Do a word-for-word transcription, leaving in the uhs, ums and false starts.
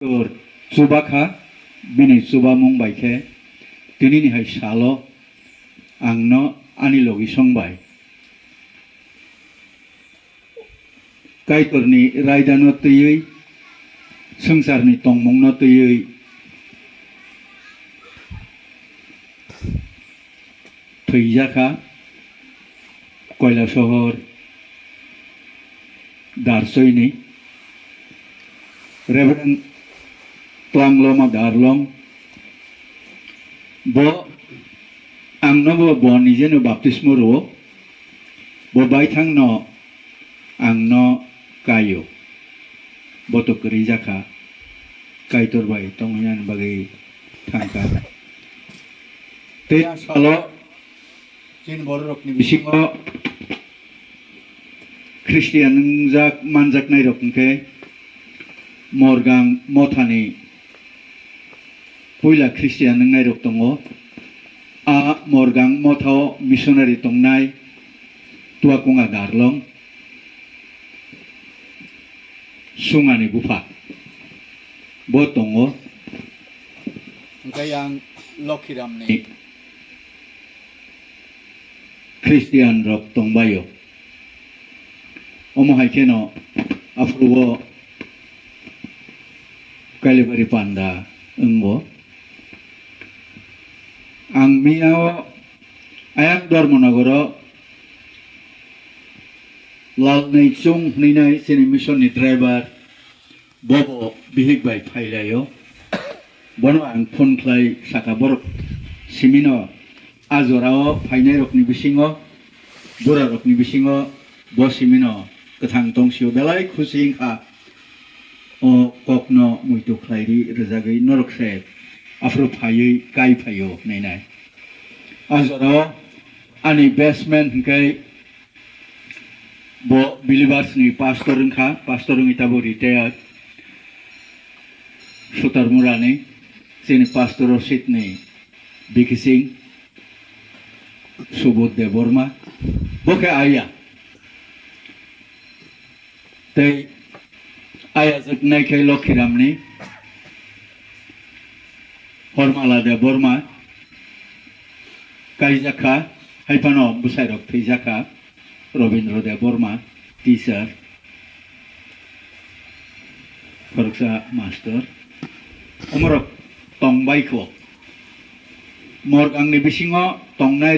Tor chubakha, bini chubamung bai khe tinini hai salo ang no ani logi song bai Kaitorni raida no twiwi, swngcharni tongmung no twiwi thwijakha Koilasohor Darsoini Reverend Tlangloma Darlong. Bo ang no bo, bo nijeno baptismo rwo, bo baithangno ang no kaio. Bo to kwrwi jakha, Kaitor bai tongwi nani bagwi thangkha. Tei a salo chini bororokni bisingo Christian wngjak manjaknairok hwnkhe Morgang Mothani puila Christian wngnairok tongo. A Morgang Mothao missionary tongnai Tuakunga Darlong, Sungani bupha bo tongo. Hwnkhe yang Lokhiramni Christian rok tongbaio. Omo hai kheno aphuru o Kalibari panda wngbo. Ang miyao ayang Dharmanagar o Lalnaichung hwnwi nai chini mission ni driver. Bobo bihik bai phailaio. Bono ang phone khlai saka, borok simino a jorao phainairokni bisingo, burarokni bisingo bo simino kwthang tongsio, belai khusi wngkha. O kokno muitu khlairi rwjagwi norok se aphuru phaiwi kai phaio hwnwi nai. A jorao ani best man hwnkhe Bo Believers ni pastor wngkha, pastor wngwi tabuk retired. Sutarmura ni chini pastor o seat ni bikising Subodh Debbarma. Bo khe aya. Tei aya jaknai khe Lokhiram ni Hormala Debbarma. Kaijakha, haiphano bwsairok thwijakha. Robindra Debbarma, teacher, khoroksa master. Omorok tongbai kho. Morgangni bisingo tongnai